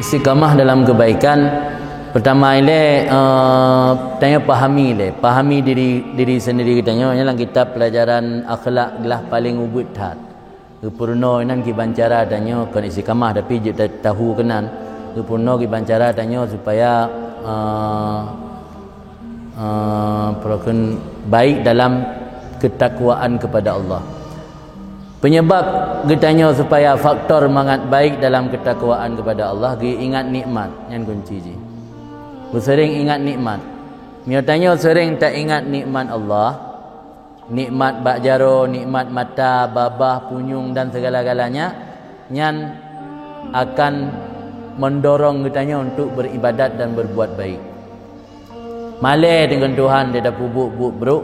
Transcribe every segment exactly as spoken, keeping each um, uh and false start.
Istiqamah dalam kebaikan. Pertama ilée, eh, tanyoe pahami ilée, pahami diri, diri sendiri geutanyoe. Nyan lam kitab pelajaran akhlak glah paleng ubit that. Geupeurunoe nan kiban cara tanyoe kon istiqamah, tapi jeuet ta-, tahu keunan. Geupeurunoe kiban cara tanyoe supaya, eh, eh, peurokon baik dalam ketakwaan kepada Allah. Penyebab geutanyoe supaya faktor mangat baik dalam ketakwaan kepada Allah, geuingat nikmat, nyan kunci jih. Beuseuring ingat nikmat. Meunyoe tanyoe seuring taingat nikmat Allah, nikmat bak jaroe, nikmat mata, babah, punyueng dan segala-galanya, nyan akan mendorong geutanyoe untuk beribadat dan berbuat baik. Malée deungon Tuhan, dia tapeubuet buet brok,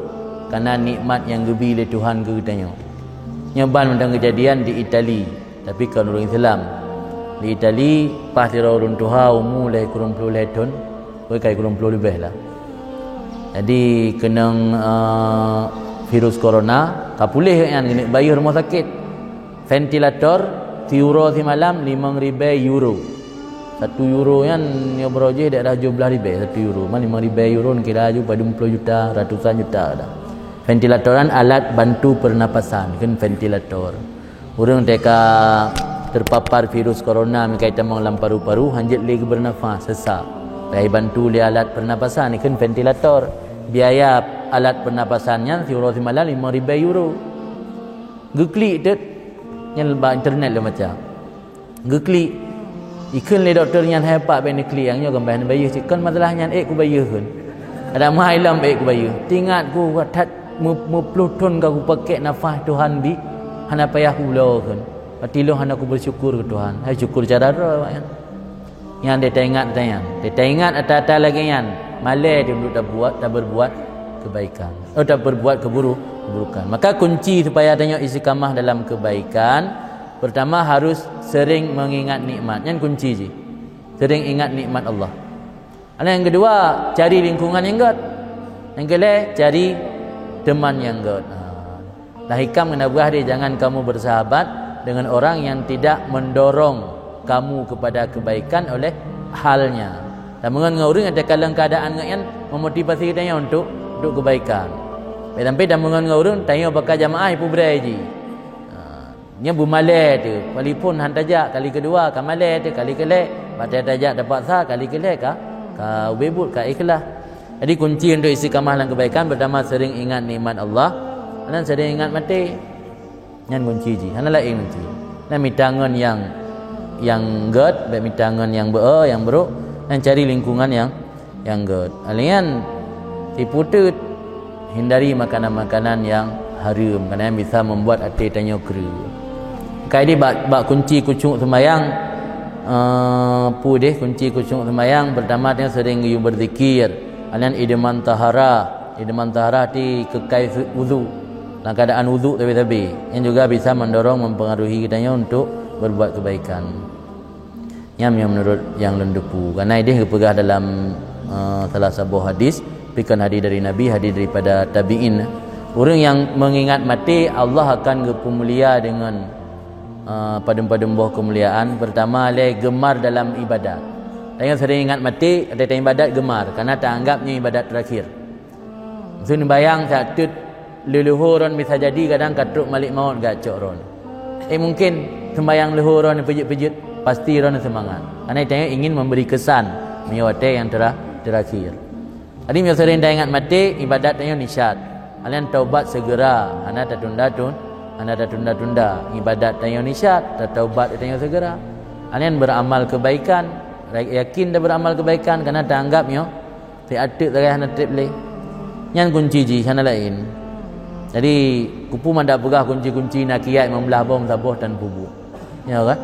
karena nikmat nyang geubi lé Tuhan keu geutanyoe. Nyoe ban mantong keujadian di Itali, tapi kon ureuëng Islam. Di Itali, paih sidroe ureuëng tuha umu lhée kureueng ploh lhée thon, weh kai kureueng ploh leubeh lah. Jadi keunong, eh, virus corona, ka puléh nyan keuneuk bayeue rumoh sakét. Ventilator siuroe simalam limong ribée euro. Satu euro nyan nyoe baroe jih daerah tujoh blaih ribée satu euro. Man limong ribée euro kira laju padum ploh juta, ratusan juta dah. Ventilator nyan alat bantu pernapasan, kan ventilator. Ureuëng teuka terpapar virus corona meukai tamong lam paru-paru, hanjeuet lé geubernafas, sesak. Pai bantu lé alat pernapasan, kan ventilator. Biaya alat pernapasan nyan siuroe simalam limong ribée euro. Geuklik teuk, nyan bak internet lôn baca. Geuklik, ikheun lé dokto nyan, "Hai Pak, bèk neuklik nyang nyoe, kon bèk neubayeue cit." "Kon masalah nyan, ék kubayeue kheun. Adak meuhai lom ék kubayeue. Teuingat ku that meu-, meuploh thon ka kupakèk nafas Tuhan bi, hana payah kubloe kheun. Berarti lôn hana kubeusyukur keu Tuhan." Hai syukur cara droe awaknyan. Nyan deh taingat ata nyan. Deh taingat ata-ata lagèe nyan, malèe deh untuk tabuat, taberbuat kebaikan. Oh, taberbuat keburu-, keburukan. Maka kunci supaya tanyoe istiqamah dalam kebaikan, pertama harus sering mengingat nikmat. Nyan kunci jih. Sering ingat nikmat Allah. Nyang kedua, cari lingkungan nyang gèt. Nyang keulhèe, cari teman nyang gèt. Ha. Nah, hikam keunan peugah deh, jangan kamu bersahabat dengan orang yang tidak mendorong kamu kepada kebaikan oleh halnya. Tameungon ngon ureueng nyang teuka lam keuadaan geuh nyan memotivasi tanyoe untuk, untuk kebaikan. Bèk sampai tameungon ngon ureueng tanyoe baka jamaah ipeubrai jih. Ha, nyan beumalèe teuh, walaupun han tajak kali keudua ka malèe teuh, kali keulhèe, bak tajak tapaksa, kali keulhèe ka, ka ubé buet, ka ikhlas. Jadi kunci untuk istiqamah lam kebaikan, pertama sering ingat nikmat Allah, dan sering ingat maté. Nyan kunci jih, hana laén kunci. Nyan mita ngon nyang, nyang gèt, bèk mita ngon nyang beu-, nyang brôk, nyan cari lingkungan nyang, nyang gèt. Alèh nyan, siputeut, hindari makanan-makanan nyang hareuem, karena nyan bisa membuat até tanyoe kreueh. Ka idéh bak, bak kunci khusyuk seumayang, eh, peue deh kunci khusyuk seumayang, pertama tanyoe sering geuyue beuzikir. Alèh nyan idman taharah, idman taharah ti keukai su-, uzu. Dalam keadaan uzu sabe-sabe, nyan juga bisa mendorong, mempengaruhi geutanyoe untuk berbuat kebaikan. Nyan meunurot nyang lôn teupeue. Karena idéh geupeugah dalam, eh, salah saboh hadis, tapi kon hadis dari Nabi, hadis daripada tabi'in. Ureueng nyang mengingat maté, Allah akan geupeumulia deungon, eh, padum-padum boh keumuliaan. Pertama, lé gemar dalam ibadat. Tanyoe sering ingat maté, watèe ibadat gemar, karena taanggap nyoe ibadat terakhir. Meuseuti neubayang saát teut leuluhô droen bisa jadi kadang ka trok malaikat maut geucok droen. Eh, mungkin seumbahyang leuhô droen peujeuet-peujeuet, pasti droen seumangat. Karena tanyoe ingin memberi kesan meunyoe watèe nyang tera-, terakhir. Jadi meunyoe sering taingat maté, ibadat tanyoe nisyat. Alèh nyan taubat segera, hana tatunda-tun-, hana tatunda-tunda. Ibadat tanyoe nisyat, tataubat tanyoe segera. Alèh nyan beramal kebaikan, yakin taberamal kebaikan, karena taanggap nyoe siat teuk sagai hana trép lé. Nyan kunci jih, hana laén. Jadi, kupeue mandak peugah kunci-kunci na kiat meublah boh meusaboh tan peubuet. Ya kan?